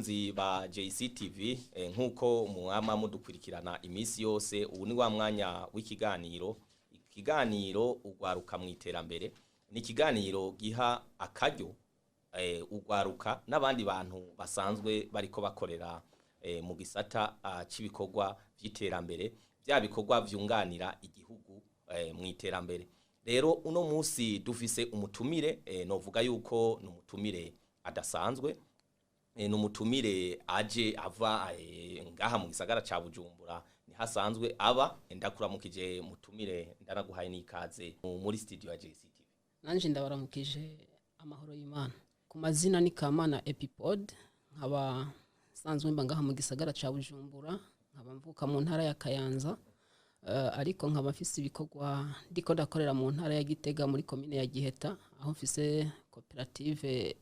Bakunzi ba JCTV, nkuko muwama mudukurikirana iminsi yose, ubu ni wa mwanya w'ikiganiro, ikiganiro Ugwaruka mu Iterambere. Ni ikiganiro giha akaryo ugwaruka n'abandi bantu basanzwe bariko bakorera mu gisata c'ibikorwa vy'iterambere, vya bikorwa vyunganira igihugu mu iterambere. Rero uno munsi dufise umutumire, novuga yuko ni umutumire adasanzwe, ni umutumire aje ava ngaha mu gisagara ca Bujumbura, nihasanzwe aba. Ndakuramukije mutumire, ndanaguhaye n'ikaze muri studio ya JCTV. Nanje ndabaramukije, amahoro y'Imana. Ku mazina ni Kamana Epipod, nkaba nsanzwe mba ngaha mu gisagara ca Bujumbura, nkaba mvuka mu ntara ya Kayanza, ariko nkaba mfise ibikorwa ndiko ndakorera mu ntara ya Gitega, muri komine ya Giheta, aho mfise koperative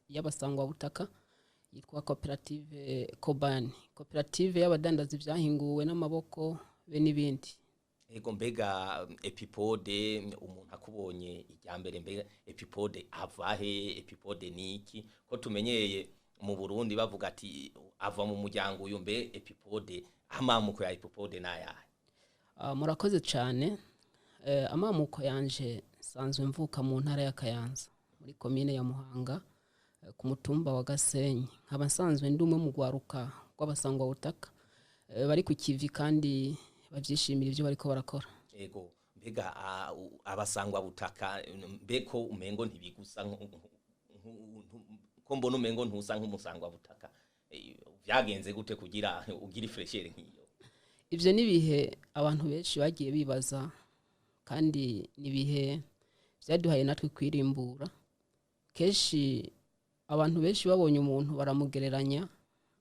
y'abasangwabutaka yitwa Koperative Kobani, koperative y'abadandaza ibyahinguwe n'amaboko be n'ibindi. Ego, mbega Epipode, umuntu akubonye irya mbere, mbega Epipode ava he? Epipode niki? Ko tumenyeye mu Burundi bavuga ati ava mu muryango uyu, mbe Epipode, amamuko ya Epipode nayahe? Murakoze cyane. Amamuko yanje, nsanzwe mvuka mu ntara ya Kayanza, muri komine ya Muhanga, ku mutumba wa Gasenyi, nkaba nsanzwe ndi umwe mu rwaruka rw'abasangwabutaka bari ku kivi kandi bavyishimira ibyo bariko barakora. Ego, mbega abasangwa butaka, mbeko umengo ntibigusa, ko mbona umengo ntusa nk'umusangwa butaka, vyagenze gute kugira ugire fraîcheur nk'iyo? Ivyo ni ibihe abantu benshi bagiye bibaza, kandi ni ibihe vyaduhaye natwe kwirimbura. Kenshi abantu benshi babonye umuntu baramugereranya,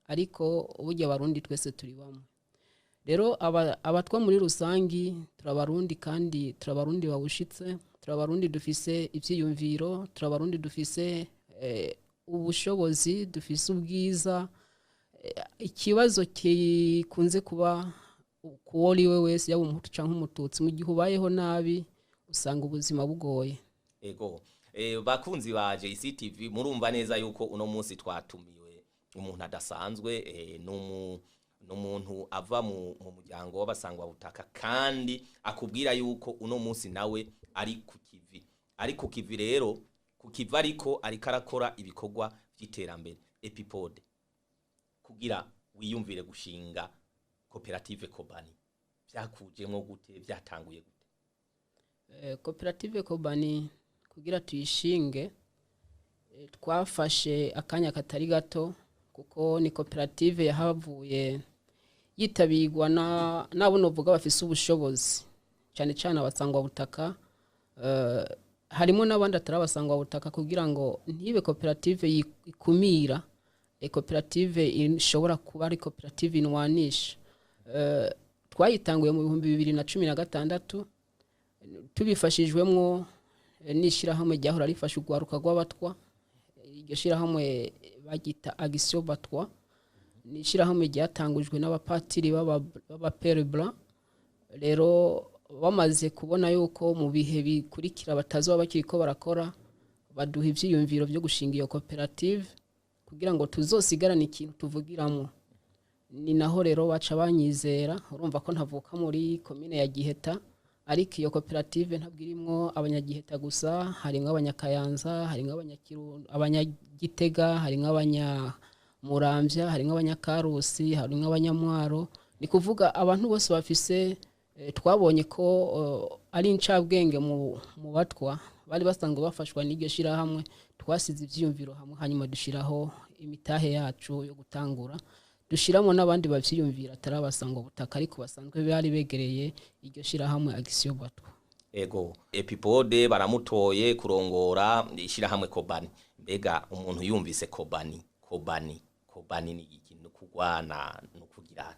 ariko burya Abarundi twese turi bamwe. Rero abatwa muri rusangi turabarundi, kandi turabarundi babushitse, turabarundi dufise ivyiyumviro, turabarundi dufise ubushobozi, dufise ubwiza. Ikibazo gikunze kuba kuwo ari we wese, yaba Umuhutu canke Umututsi, mu gihe ubayeho nabi usanga ubuzima bugoye. Ego, bakunzi ba JCTV, murumva neza yuko uno munsi twatumiwe umuntu adasanzwe, n'umuntu ava mu muryango w'abasangwa butaka, kandi akubwira yuko uno munsi nawe ari ku kivi, ari ku kivi. Rero ku kivi, ariko arakora ibikorwa vy'iterambere. Epipode, kugira wiyumvire gushinga koperative Kobani, vyakujemwo gute? Vyatanguye gute? Koperative Kobani kugira tuyishinge, twafashe akanya katari gato, kuko ni koperative yahavuye yitabirwa na nabo novuga bafise ubushobozi, cyane cyane abasangwa butaka, harimo n'abandi atari abasangwa butaka, kugira ngo ntibe koperative ikumira, koperative ishobora kuba ari koperative inwanisha. Twayitanguye mu 2016, tubifashijwemwo n'ishyirahamwe ryahora rifasha urwaruka rw'abatwa. Iryo shyirahamwe bagita Action Batwa, ni ishyirahamwe ryatangujwe n'abapatiri b'aba Pères Blancs. Rero bamaze kubona yuko mu bihe bikurikira batazoba bakiriko barakora, baduha ivyiyumviro byo gushinga iyo koperative kugira ngo tuzosigarane ikintu tuvugiramo. Ni naho rero baca banyizera. Urumva ko ntavuka muri komine ya Giheta, ariko iyo koperative ntabwo irimwo Abanyagiheta gusa, harimwo Abanyakayanza, harimwo Abanyagitega, harimwo Abanyamuramvya, harimwo Abanyakarusi, harimwo Abanyamwaro. Ni kuvuga abantu bose bafise, twabonye ko ari incabwenge mu batwa bari basanzwe bafashwa n'iryo shirahamwe. Twasize ivyiyumviro hamwe, hanyuma dushiraho imitahe yacu yo gutangura, dushiramo n'abandi bavyiyumvira atari abasangwa butaka, ariko basanzwe bari begereye iryo shirahamwe Action Batwa. Ego, Epipode baramutoye kurongora ishyirahamwe Kobani. Mbega umuntu yumvise Kobani, Kobani, Kobani ni iki? Ni ukugwana, ni ukugirana?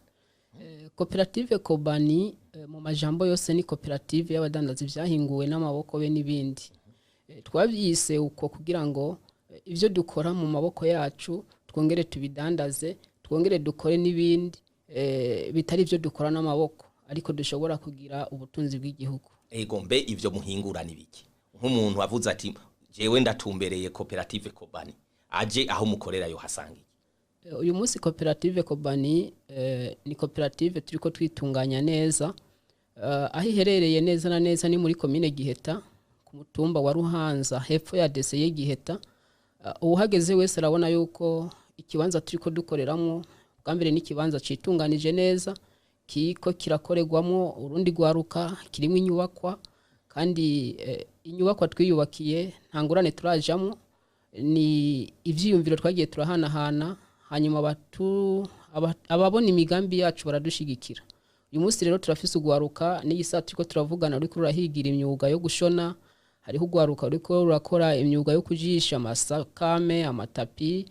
Koperative Kobani, mu majambo yose ni koperative y'abadandaza ibyahinguwe n'amaboko be n'ibindi. Twabyise uko kugira ngo ibyo dukora mu maboko yacu twongere tubidandaze, twongere dukore n'ibindi bitari ibyo dukora n'amaboko, ariko dushobora kugira ubutunzi bw'igihugu. Ego, mbe ivyo muhingura ni biki? Nk'umuntu avuze ati jewe ndatumbereye koperative Kobani, aje aho mukorera yo hasanga iki? Uyu munsi koperative Kobani ni koperative turiko twitunganya neza. Aho iherereye neza na neza ni muri komine Giheta, ku mutumba wa Ruhanza, hepfo ya deseye Giheta. Uwuhageze wese arabona yuko ikibanza turiko dukoreramo bwa mbere ni ikibanza citunganije neza, kiko kirakorerwamo urundi rwaruka, kirimo inyubakwa, kandi inyubakwa twiyubakiye nta ngurane turajamwo, ni ivyiyumviro twagiye turahanahana, hanyuma ababona imigambi yacu baradushigikira. Uyu munsi rero turafise ugwaruka n'iyi saa turiko turavugana ruriko rurahigira imyuga yo gushona, hariho ugwaruka ruriko rurakora imyuga yo kujisha amasakame, amatapi.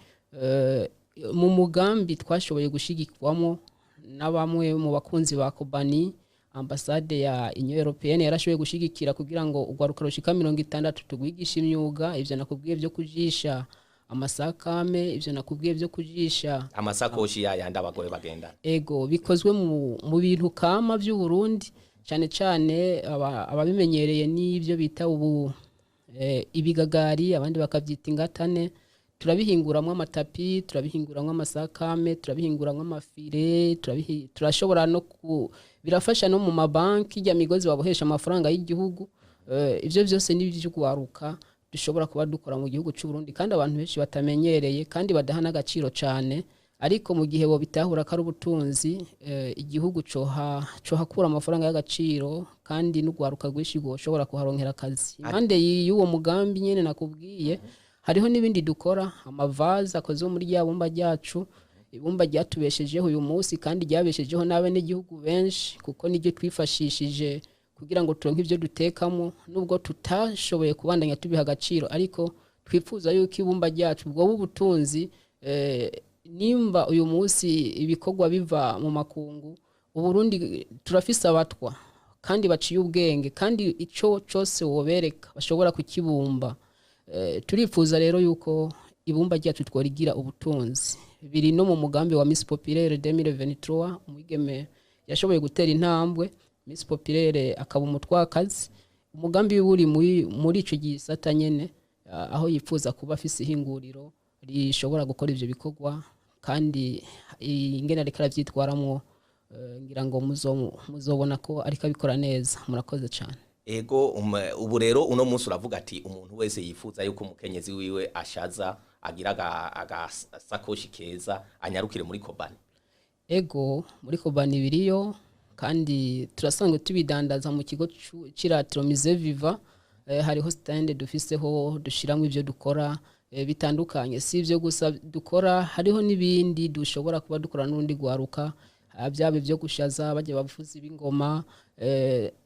Mu mugambi twashoboye gushigikwamo na bamwe mu bakunzi ba Kobani, ambasade ya Union Européenne yarashoboye gushigikira kugira ngo ugwaruka rushika 60 tugwigishe imyuga, ivyo nakubwiye byo kujisha amasakame, ivyo nakubwiye byo kujisha amasakoshi yayandi abagore bagendana. Ego, bikozwe mu bintu kama by'u Burundi, cyane cyane ababimenyereye n'ibyo bita ubu ibigagari, abandi bakabyita ingatane. Turabihinguramwo amatapi, turabihinguramwo amasakame, turabihinguramwo amafire, turashobora no birafasha no mu mabanki, ya migozi babohesha amafaranga y'igihugu. Ivyo byose ni ivy'ugwaruka dushobora kuba dukora mu gihugu c'u Burundi, kandi abantu benshi batamenyereye kandi badaha n'agaciro cane, ariko mu gihe bo bitahura ko ari ubutunzi, igihugu cohakura amafaranga y'agaciro, kandi n'ugwaruka rwinshi rwoshobora kuharonkera akazi. Impande y'uwo mugambi nyene nakubwiye, hariho n'ibindi dukora, amavaze akozwe muri rya bumba ryacu, ibumba ryatubeshejeho uyu munsi kandi ryabeshejeho n'abenegihugu benshi, kuko niryo twifashishije kugira ngo turonke ivyo dutekamo, nubwo tutashoboye kubandanya tubiha agaciro, ariko twifuza yuko ibumba ryacu bwo butunzi. Nimba uyu munsi ibikorwa biva mu makungu, Uburundi turafise abatwa kandi baciye ubwenge, kandi ico cose wobereka bashobora kukibumba. Turifuza rero yuko ibumba ryacu tworigira ubutunzi. Biri no mu mugambi wa Miss Populaire 2023, umwigeme yashoboye gutera intambwe, Miss Populaire akaba umutwakazi. Umugambi uri muri ico gisata nyene, aho yifuza kuba afise ihinguriro rishobora gukora ivyo bikorwa, kandi ingene ariko aravyitwaramwo, ngira ngo muzobona ko ariko abikora neza. Murakoze cane. Ego, ubu rero uno munsi uravuga ati umuntu wese yifuza yuko umukenyezi wiwe ashaza agira agasakoshi keza anyarukire muri Kobani. Ego, muri Kobani biriyo, kandi turasanzwe tubidandaza mu kigo c'iratiro Musée Viva. Hariho stand dufiseho dushiramwo ivyo dukora bitandukanye. Si ivyo gusa dukora, hariho n'ibindi dushobora kuba dukora n'urundi rwaruka, byaba ivyo gushaza, bajya bavuza ibingoma,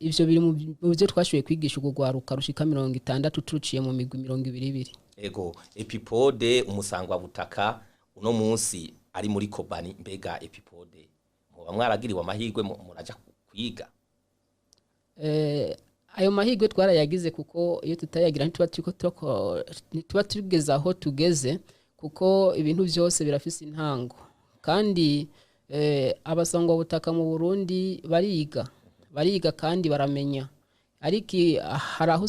ivyo biri mu byo twashoboye kwigisha urwo rwaruka rushika 60 turuciye mu migwi 22. Ego, Epipode umusangwa butaka uno munsi ari muri Kobani. Mbega Epipode muba mwaragiriwe amahirwe muraja kwiga? Ayo mahirwe twarayagize, kuko iyo tutayagira ntituba tugeze aho tugeze, kuko ibintu byose birafise intango. Kandi abasangwa butaka mu Burundi bariga kandi baramenya, ariko hari aho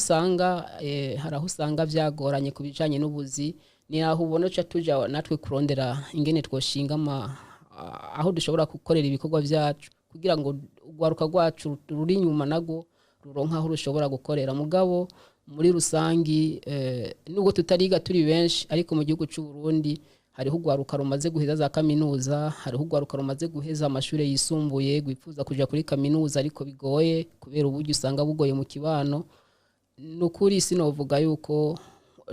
usanga byagoranye ku bijanye n'ubuzi. Ni aho ubona ca tuja natwe kurondera ingene twoshinga aho dushobora gukorera ibikorwa vyacu, kugira ngo urwaruka rwacu ruri inyuma nago ruronka aho rushobora gukorera. Mugabo muri rusangi, nubwo tutariga turi benshi, ariko mu gihugu c'u Burundi hariho urwaruka rumaze guheza za kaminuza, hariho urwaruka rumaze guheza amashure yisumbuye rwifuza kuja kuri kaminuza, ariko bigoye kubera uburyo usanga bugoye mu kibano. Nukuri sinovuga yuko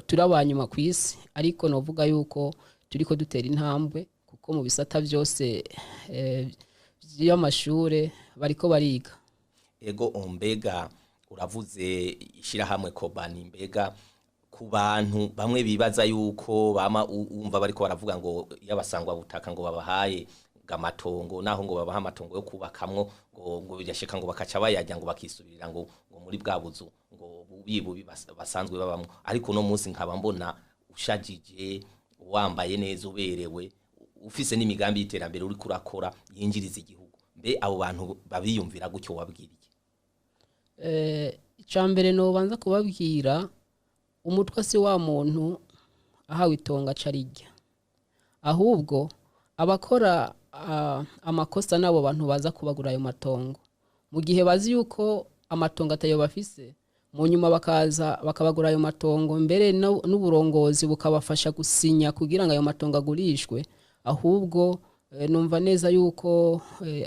turi abanyuma kw'isi, ariko novuga yuko turiko dutera intambwe, kuko mu bisata vyose vy'amashure bariko bariga. Ego, mbega uravuze ishirahamwe Kobani, mbega ku bantu bamwe bibaza yuko bama umva bariko baravuga ngo yabasangwa butaka ngo babahaye amatongo, naho ngo babaha amatongo yo kubakamwo, ngo bijashika ngo bakaca bayarya ngo bakisubirira ngo muri bwa buzu ngo bubi bubi basanzwe babamwo, ariko no munsi nkaba mbona ushajije, wambaye neza, uberewe, ufise n'imigambi y'iterambere uri kurakora yinjiriza igihugu. Mbe abo bantu babiyumvira gutyo wabwira iki? Icambere no banza kubabwira, umutwe si wa muntu ahawe itonga carijya, ahubwo Abakora amakosa n'abo bantu baza kubagura ayo matongo, mu gihe bazi yuko amatongo atayo bafise, mu nyuma bakaza bakabagura ayo matongo, mbere n'uburongozi bukabafasha gusinya kugira ngo ayo matongo agurishwe. Ahubwo numva neza yuko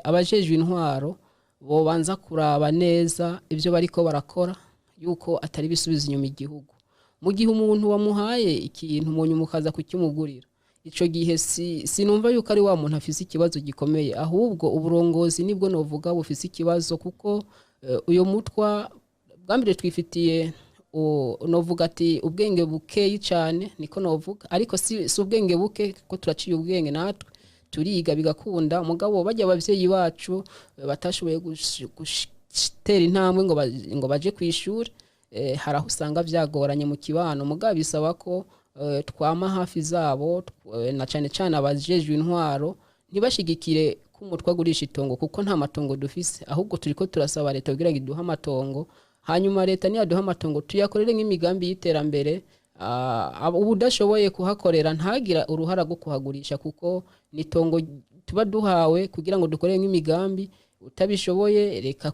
abajejwe intwaro bobanza kuraba neza ibyo bariko barakora, yuko atari bisubiza inyuma igihugu. Mu gihe umuntu wamuhaye ikintu mu nyuma ukaza kukimugurira, ico gihe sinumva yuko ari wa muntu afise ikibazo gikomeye, ahubwo uburongozi nibwo novuga bufise ikibazo, kuko uyo mutwa bwa mbere twifitiye novuga ati ubwenge bukeyi cyane, niko novuga, ariko si ubwenge buke kuko turaciye ubwenge natwe turiga bigakunda. Mugabo bajya abavyeyi bacu batashoboye gutera intambwe ngo baje kwishura, hari aho usanga byagoranye mu kibano. Mugabo bisaba ko twama hafi zabo, na cyane cyane abajejwe intwaro ntibashigikire ko umutwe agurisha itongo, kuko nta matongo dufise. Ahubwo turiko turasaba leta kugira ngo iduhe amatongo, hanyuma leta niyaduha amatongo tuyakorere nk'imigambi y'iterambere. Ubudashoboye kuhakorera ntagira uruhara rwo kuhagurisha, kuko ni itongo tuba duhawe kugira ngo dukore nk'imigambi. Utabishoboye reka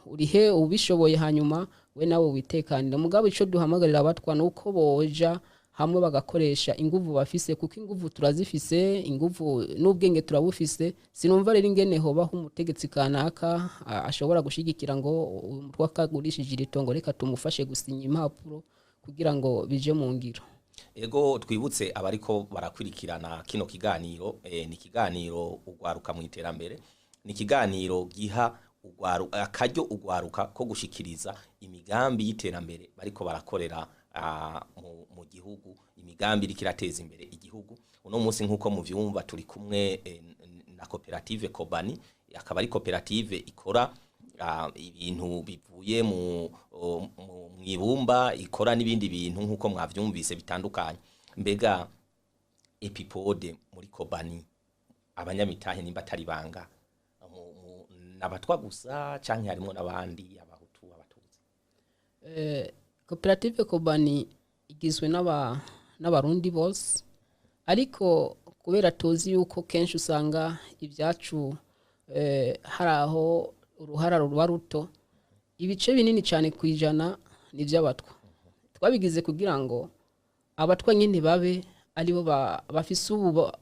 urihe ubishoboye, hanyuma we nawe witekanire. Mugabo ico duhamagarira abatwa nuko boja hamwe bagakoresha inguvu bafise, kuko inguvu turazifise, inguvu n'ubwenge turabufise. Sinumva rero ingene hobaho umutegetsi kanaka ashobora gushigikira ngo umutwe akagurishije iri tongo reka tumufashe gusinya impapuro kugira ngo bije mu ngiro. Ego, twibutse abariko barakwirikirana kino kiganiro, ni kiganiro ugwaruka mu iterambere, ni kiganiro giha akaryo ugwaruka ko gushikiriza imigambi y'iterambere bariko barakorera mu gihugu, imigambi iriko irateza imbere igihugu. Uno munsi nkuko muvyumva turi kumwe na koperative Kobani, akaba ari koperative ikora ibintu bivuye mu ibumba, ikora n'ibindi bintu nkuko mwavyumvise bitandukanye. Mbega Epipode muri Kobani abanyamitahe nimba atari banga nabatwa gusa canke harimo n'abandi, abahutu, abatutsi? Koperative Kobani igizwe n'abarundi bose, ariko kubera tuzi yuko kenshi usanga ibyacu hari aho uruhara ruba ruto, ibice binini cyane kwijana ni by'abatwa. Twabigize kugira ngo abatwa nyine babe aribo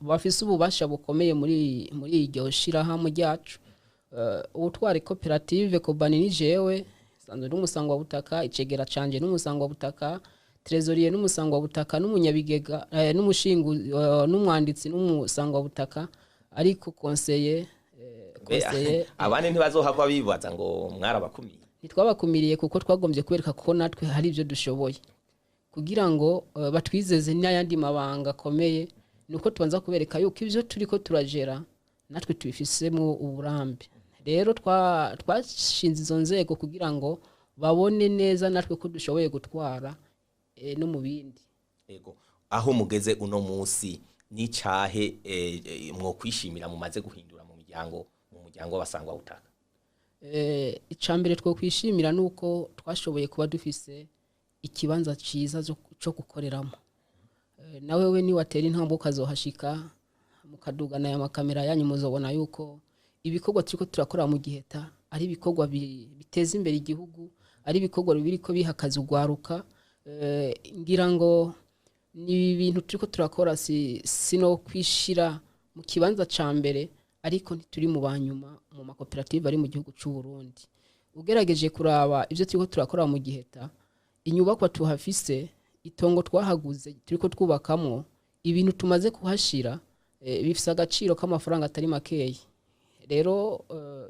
bafise ububasha bukomeye muri iryo shirahamwe ryacu. Ubutware koperative Kobani ni jewe sanzwe n'umusangwa butaka, icegera canje n'umusangwa butaka, trésorier n'umusangwa butaka, n'umunyabigega, n'umushingu, n'umwanditsi n'umusangwa butaka, ariko conseiller abandi ntibazohava bibaza ngo mwarabakumiye. Ntitwabakumiriye kuko twagombye kwereka ko natwe hari ibyo dushoboye, kugira ngo batwizeze n'ayandi mabanga akomeye. Nuko tubanza kubereka yuko ibyo turiko turagera natwe tubifisemo uburambe. Rero twashinze izo nzego kugira ngo babone neza natwe ko dushoboye gutwara no mu bindi. Ego, aho mugeze uno munsi ni cahe mwokwishimira mumaze guhindura mu miryango, mu muryango w'abasangwa butaka? Icambere two kwishimira nuko twashoboye kuba dufise ikibanza ciza cyo gukoreramo. Nawe we ni watera intambwe ukazohashika mukadugana ya makamera yanyu, muzobona yuko ibikorwa turiko turakora mu Giheta ari ibikorwa biteza imbere igihugu, ari ibikorwa biriko bihakaza ugwaruka. Ngira ngo ni ibintu turiko turakora sino kwishira mu kibanza ca mbere, ariko ntituri mu banyuma mu makoperative ari mu gihugu c'u Burundi. Ugerageje kuraba ivyo turiko turakora mu Giheta, inyubakwa tuhafise, itongo twahaguze turiko twubakamwo, ibintu tumaze kuhashira bifise agaciro k'amafaranga atari makeyi. Rero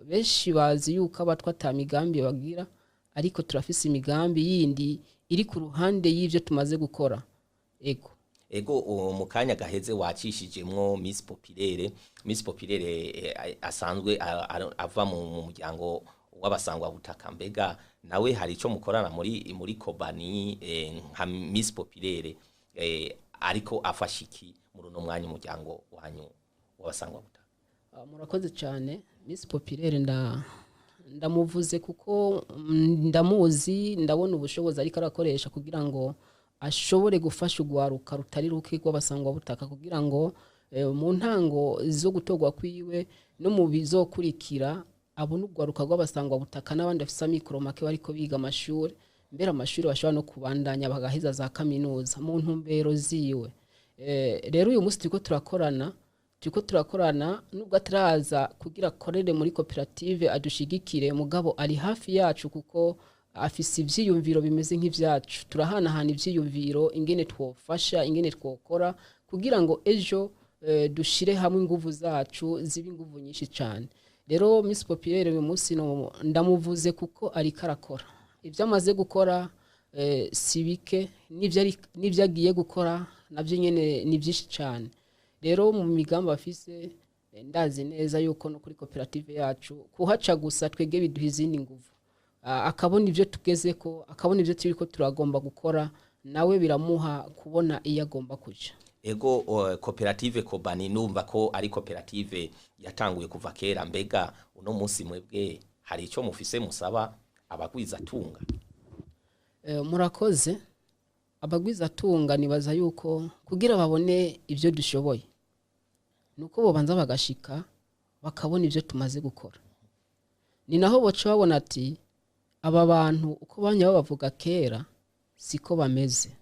benshi bazi yuko abatwa ata migambi bagira, ariko turafise imigambi yindi iri ku ruhande y'ivyo tumaze gukora. Ego. Ego, mu kanya gaheze wacishijemwo Miss Populaire. Miss Populaire asanzwe ava mu muryango w'abasangwa butaka, mbega nawe hari ico mukorana muri Kobani nka Miss Populaire, ariko afasha iki muri uno mwanya umuryango wanyu w'abasangwa butaka? Murakoze cyane. Miss Populaire ndamuvuze kuko ndamuzi, ndabona ubushobozi ariko arakoresha kugira ngo ashobore gufasha ugwaruka rutari ruke rw'abasangwa butaka, kugira ngo Mu ntango zo gutorwa kwiwe no mu bizokurikira, abona urwaruka rw'abasangwa butaka n'abandi bafise amikoro make bariko biga amashuri, mbere amashuri bashobora no kubandanya bagaheza za kaminuza mu ntumbero ziwe. Rero uyu munsi turiko turakorana nubwo ataraza kugira akorere muri koperative adushigikire, mugabo ari hafi yacu kuko afise ivyiyumviro bimeze nk'ivyacu. Turahanahana ivyiyumviro ingene twofasha, ingene twokora kugira ngo ejo dushire hamwe inguvu zacu zibe inguvu nyinshi cyane. Rero Miss Populaire uyu munsi ndamuvuze kuko ariko arakora. Ibyo amaze gukora si bike, n'ibyo agiye gukora nabyo nyene ni byinshi cyane. Rero mu migambi afise, ndazi neza yuko no kuri koperative yacu kuhaca gusa twege biduha izindi nguvu. Akabona ibyo tugezeko, akabona ibyo turiko turagomba gukora, nawe biramuha kubona iyo agomba kuja. Ego, koperative Kobani numva ko ari koperative yatanguye kuva kera. Mbega uno munsi mwebwe hari ico mufise musaba abagwizatunga? Murakoze. Abagwizatunga nibaza yuko kugira babone ibyo dushoboye nuko bobanza bagashika bakabona ibyo tumaze gukora. Ni naho boca babona ati aba bantu uko banya babavuga kera siko bameze.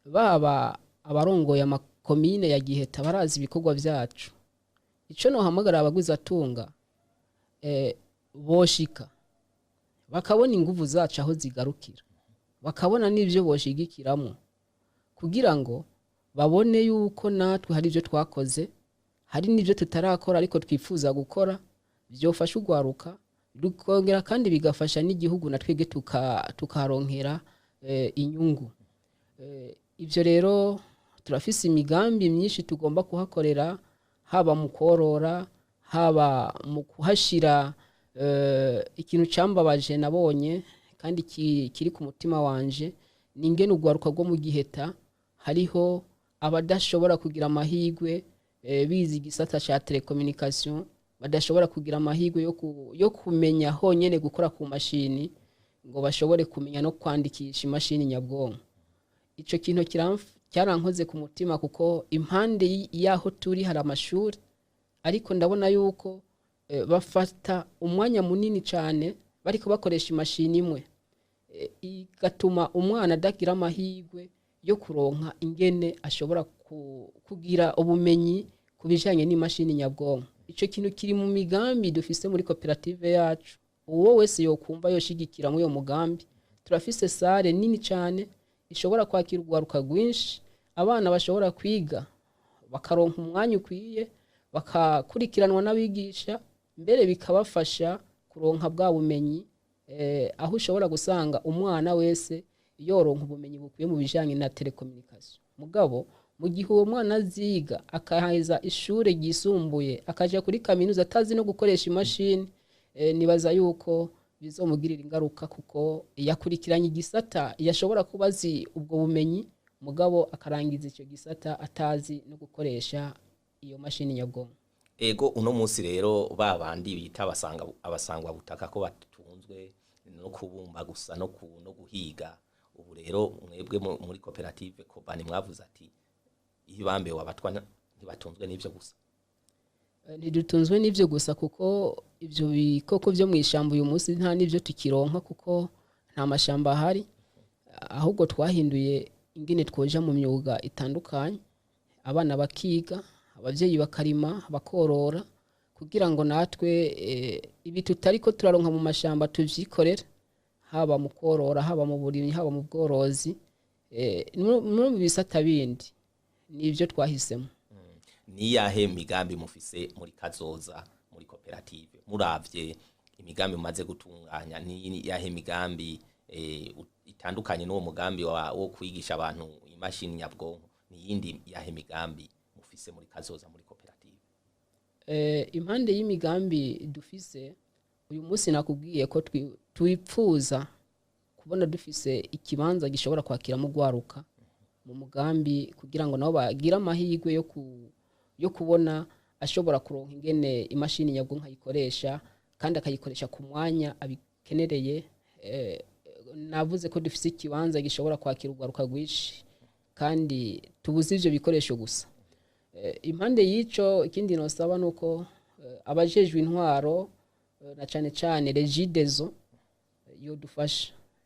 Baba abarongoye amakomine ya Giheta barazi ibikorwa byacu. Ico nohamagara abagwizatunga, boshika bakabona inguvu zacu aho zigarukira, bakabona n'ibyo boshigikiramo kugira ngo babone yuko natwe hari ibyo twakoze, hari n'ibyo tutarakora ariko twifuza gukora byofasha urwaruka, rukongera kandi bigafasha n'igihugu, na twebwe tukaronkera inyungu. Ibyo rero turafise imigambi myinshi tugomba kuhakorera, haba mu korora, haba mu kuhashira. Ikintu cyambabaje nabonye kandi kiri ku mutima wanje ni ingene urwaruka rwo mu Giheta hariho abadashobora kugira amahirwe, bize igisata ca telecommunication, badashobora kugira amahirwe yo kumenya honyene gukora ku mashini, ngo bashobore kumenya no kwandikisha imashini nyabwonko. Ico kintu cyarankoze ku mutima, kuko impande y'aho turi hari amashuri, ariko ndabona yuko bafata umwanya munini cyane bariko bakoresha imashini imwe, igatuma umwana adagira amahirwe yo kuronka ingene ashobora kugira ubumenyi ku bijanye n'imashini nyabwonko. Ico kintu kiri mu migambi dufise muri koperative yacu. Uwo wese yokumva yoshigikira muri uyo mugambi, turafise salle nini cyane ishobora kwakira urwaruka rwinshi, abana bashobora kwiga bakaronka umwanya ukwiye, bakakurikiranwa n'abigisha, mbere bikabafasha kuronka bwa bumenyi, aho ushobora gusanga umwana wese yoronka ubumenyi bukwiye mu bijanye na telecommunication. Mugabo mu gihe uwo mwana aziga akaheza ishure ryisumbuye, akaja kuri kaminuza atazi no gukoresha imashini, nibaza yuko bizomugirira ingaruka, kuko yakurikiranye igisata yashobora kuba azi ubwo bumenyi, mugabo akarangiza icyo gisata atazi no gukoresha iyo mashini nyabwonko. Ego, uno munsi rero ba bandi bita abasangwa butaka ko batunzwe no kubumba gusa no guhiga, ubu rero mwebwe muri koperative Kobani mwavuze ati ibambe wabatwa ntibatunzwe n'ivyo gusa. Ntidutunzwe n'ivyo gusa, kuko ivyo bikoko vyo mw'ishamba uyu munsi nta n'ivyo tukironka kuko nta mashamba ahari. Ahubwo twahinduye ingene twoja mu myuga itandukanye, abana bakiga, abavyeyi bakarima, bakorora, kugira ngo natwe ibi tutariko turaronka mu mashamba tuvyikorere, haba mu korora, haba mu burimyi, haba mu bworozi, no mu bisata bindi. Nivyo twahisemo. Niyahe migambi mufise muri kazoza muri koperative? Muravye imigambi mumaze gutunganya, ni yahe migambi itandukanye n'uwo mugambi wo kwigisha abantu imashini nyabwonko? Ni yindi yahe migambi mufise muri kazoza muri koperative? Impande y'imigambi dufise uyu munsi, nakubwiye ko twipfuza kubona dufise ikibanza gishobora kwakiramo urwaruka mu mugambi, kugira ngo nabo bagire amahirwe yo kubona ashobora kuronka ingene imashini nyabwonko ayikoresha, kandi akayikoresha ku mwanya abikenereye. Navuze ko dufise ikibanza gishobora kwakira urwaruka rwinshi kandi tubuze ivyo bikoresho gusa. Impande y'ico, ikindi nosaba nuko abajejwe intwaro, na cane cane Regideso,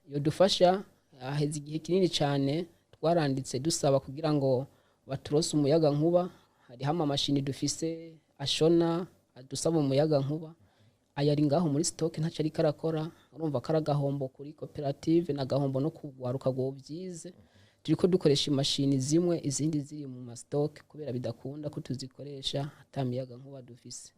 yodufasha. Haheze igihe kinini cane twaranditse dusaba kugira ngo baturose umuyaga nkuba. Hariho amamashini dufise ashona adusaba umuyaga nkuba, ayari ngaho muri stock ntaco ariko arakora. Urumva ko ari agahombo kuri koperative n'agahombo no kugwaruka byize. Turiko dukoresha imashini zimwe, izindi ziri mu ma stock, kubera bidakunda ko tuzikoresha ata miyaga nkuba dufise.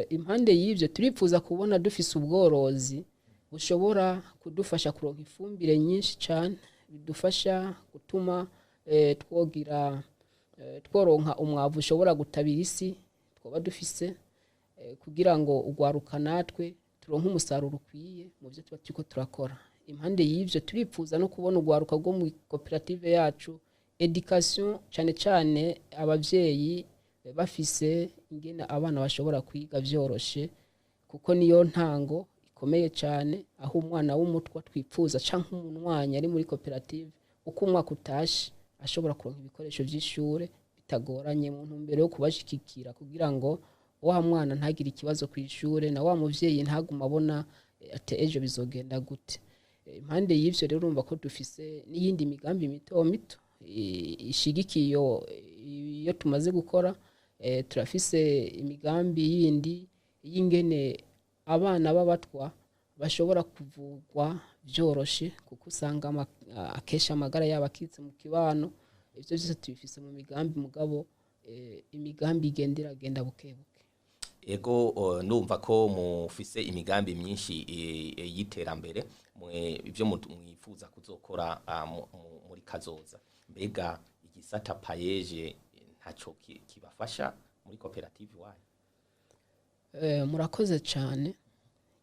Impande y'ivyo, turipfuza kubona dufise ubworozi bushobora kudufasha kuronka ifumbire nyinshi cane, bidufasha gutuma twogira tworonka umwavu ushobora gutabira isi twaba dufise, kugira ngo ugwaruka natwe turonke umusaruro ukwiye mu byo tuba turiko turakora. Impande y'ivyo, turipfuza no kubona ugwaruka rwo mu koperative yacu, education, cane cane abavyeyi bafise ingene abana bashobora kwiga vyoroshe, kuko niyo ntango ikomeye cane, aho umwana w'umutwa twipfuza canke umunwanyi ari muri koperative, uko umwaka utashe ashobora kuronka ibikoresho vy'ishure bitagoranye, mu ntumbero yo kubashigikira kugira ngo wa mwana ntagire ikibazo kw'ishure, na wa muvyeyi ntagume abona ati ejo bizogenda gute. Impande y'ivyo rero, urumva ko dufise n'iyindi migambi mito mito ishigikiye iyo tumaze gukora. Turafise imigambi yindi y'ingene abana b'abatwa bashobora kuvugwa vyoroshe, kuko usanga akenshi amagara yabo akitse mu kibano. Ivyo vyose tubifise mu migambi, mugabo imigambi igenda iragenda buke buke. Ego, ndumva ko mufise imigambi myinshi y'iterambere, ibyo mwifuza kuzokora muri kazoza. Mbega igisata PAEEJ ntaco kibafasha muri koperative iwanyu? Murakoze cyane.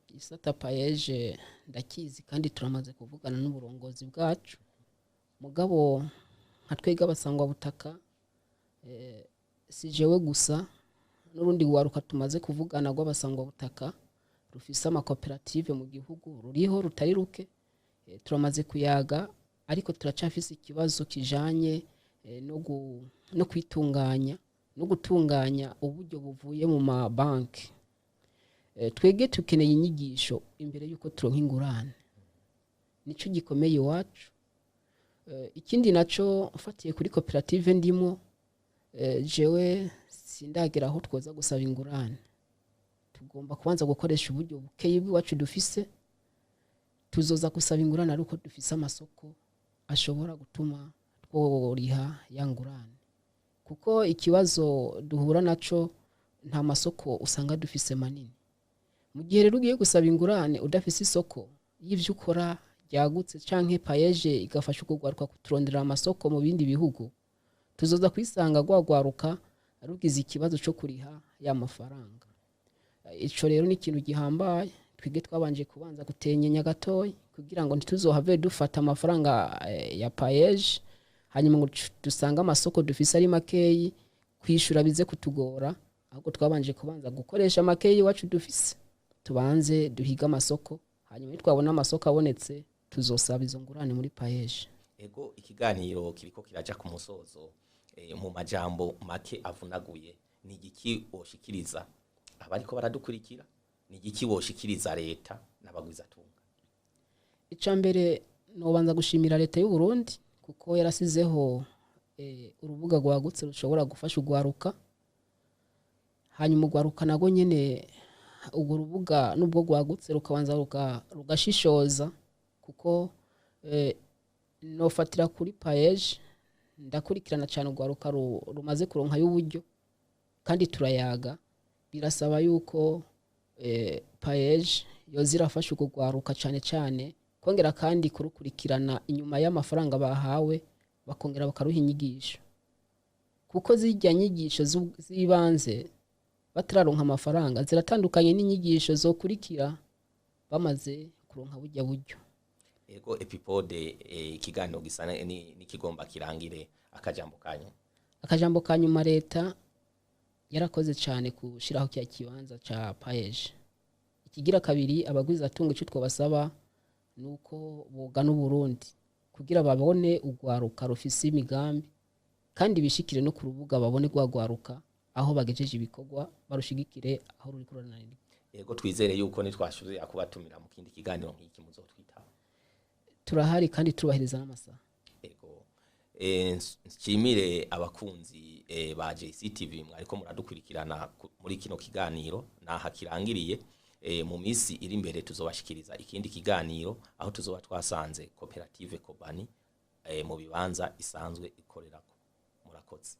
Igisata PAEEJ ndakizi, kandi turamaze kuvugana n'uburongozi bwacu. Mugabo nka twebwe abasangwa butaka, si jewe gusa, n'urundi rwaruka tumaze kuvugana rw'abasangwa butaka rufise amakoperative mu gihugu, ruriho rutari ruke. Turamaze kuyaga, ariko turacafise ikibazo kijanye no kwitunganya no gutunganya uburyo buvuye mu mabanki. Twege tukeneye inyigisho imbere yuko turonka ingurane, nico gikomeye iwacu. Ikindi naco, mfatiye kuri koperative ndimo, jewe sindagera aho twoza gusaba ingurane. Tugomba kubanza gukoresha uburyo bukeyi bw'iwacu dufise. Tuzoza gusaba ingurane ari uko dufise amasoko ashobora gutuma tworiha ya ngurane, kuko ikibazo duhura naco, nta masoko usanga dufise manini. Mu gihe rero ugiye gusaba ingurane udafise isoko y'ivyo ukora ryagutse, canke PAEEJ igafasha ukugwaruka kuturondera amasoko mu bindi bihugu, tuzoza kwisanga rwagwaruka rugize ikibazo co kuriha ya mafaranga. Ico rero ni ikintu gihambaye. Twige twabanje kubanza gutenyenya gatoyi kugira ngo ntituzohave dufata amafaranga ya PAEEJ, hanyuma ngo dusange amasoko dufise ari makeyi, kwishura bize kutugora. Ahubwo twabanje kubanza gukoresha makeyi iwacu dufise, tubanze duhiga amasoko, hanyuma nitwabona amasoko abonetse tuzosaba izo ngurane muri PAEEJ. Ego, ikiganiro kiriko kiraja ku musozo. Mu majambo make avunaguye, ni igiki woshikiriza abariko baradukurikira? Ni igiki woshikiriza leta n'abagwizatunga? Icya mbere, nobanza gushimira leta y'u Burundi, kuko yarasizeho urubuga rwagutse rushobora gufasha urwaruka. Hanyuma urwaruka nago nyene, urwo rubuga nubwo rwagutse, rukabanza rugashishoza, kuko nofatira kuri PAEEJ, ndakurikirana cyane urwaruka rumaze kuronka y'uburyo kandi turayaga. Birasaba yuko PAEEJ yoza irafasha urwo rwaruka cyane cyane, kongera kandi kurukurikirana inyuma y'amafaranga bahawe, bakongera bakaruha inyigisho, kuko zirya nyigisho z'ibanze batararonka amafaranga ziratandukanye n'inyigisho zokurikira bamaze kuronka burya buryo. Ego, Epipode, ikiganiro gisa n'ikigomba kirangire. Akajambo kanyu? Akajambo ka nyuma, leta yarakoze cyane gushiraho kya kibanza ca PAEEJ. Ikigira kabiri, abagwizatunga icyo twabasaba nuko bogana Uburundi kugira babone urwaruka rufise imigambi. Kandi bishikire no ku rubuga, babone rwagwaruka aho bagejeje ibikorwa, barushigikire aho ruri kurananirwa. Yego, twizere yuko nitwasubira kubatumira mu kindi kiganiro nk'iki muzotwitaba. Turahari kandi turubahiriza n'amasaha. Ego. Nshimire abakunzi ba JCTV mwariko muradukurikirana muri kino kiganiro naha kirangiriye. Mu misi iri imbere tuzobashikiriza ikindi kiganiro aho tuzoba twasanze koperative Kobani mu bibanza isanzwe ikorerako. Murakoze.